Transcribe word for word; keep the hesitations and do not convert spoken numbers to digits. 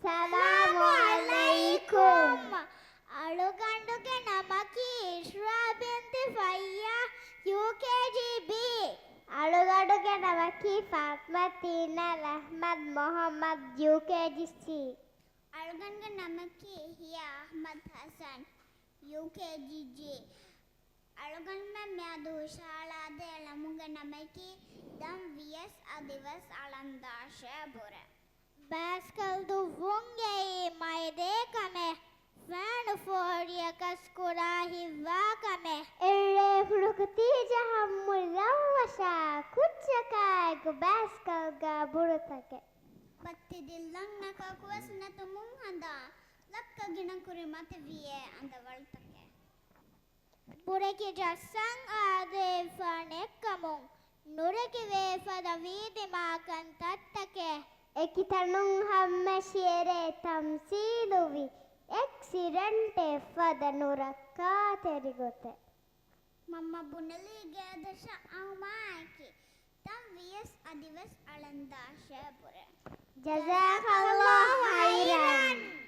އައްސަލާމު ޢަލައިކުމް. އަޅުގަނޑުގެ ނަމަކީ އިޝްރާ ބިންތި ފައްޔާ، ޔޫކޭޖީ ބީ. އަޅުގަނޑުގެ ނަމަކީ ފާތިމާ ތީނާ އަޙްމަދު މުޙައްމަދު، ޔޫކޭޖީ ސީ. އަޅުގަނޑުގެ ނަމަކީ ހިޔާ އަޙްމަދު ޙަސަން، ޔޫކޭޖީ ޖީ. އަޅުގަނޑުމެން މިއަދު ހުށަހަޅާދޭ އަޅަމުންގެ ނަމަކީ ދަން ވިޔަސް އަދިވެސް އަޅަންދާށޭ ބުރޭ. ބައިސްކަލް ދުއްވުން ގެއީ މައިދޭ ކަމެއް، ފަނު ފޯރިޔަކަސް ކުރާ ހިތްވާ ކަމެއް. އެއްރޭ ފުޅަކު ތި ޖަހަން މުޅި ރަށްވަށާ، ކުއްޖަކާއެކު ބައިސްކަލްގަ ބުރުތަކެއް. ބައްތި ދިއްލަން ނަކަކުވެސް ނެތުމުން ހަނދާން، ލައްކަ ގިނަ ކުރިމަތި ވިޔޭ އަނދަވަޅުތަކެއް. ބުރެކި ޖައްސަން އާދޭ ފަނެއްކަމުން، ނުރެކިވޭ ފަދަ ވީދި މާކަންތައްތަކެއް. އެކިތަނުން ހަމަށިއެރޭ ތަމްސީލުވި އެކްސިޑެންޓެއް ފަދަ ނުރައްކާތެރި ގޮތެއް. މަންމަ ބުނެލީ ގޭދޮށަށް އައުމާއެކީ، ދަން ވިޔަސް އަދިވެސް އަޅަންދާށޭ ބުރޭ. ޖަޒާކަﷲ ޚައިރަން.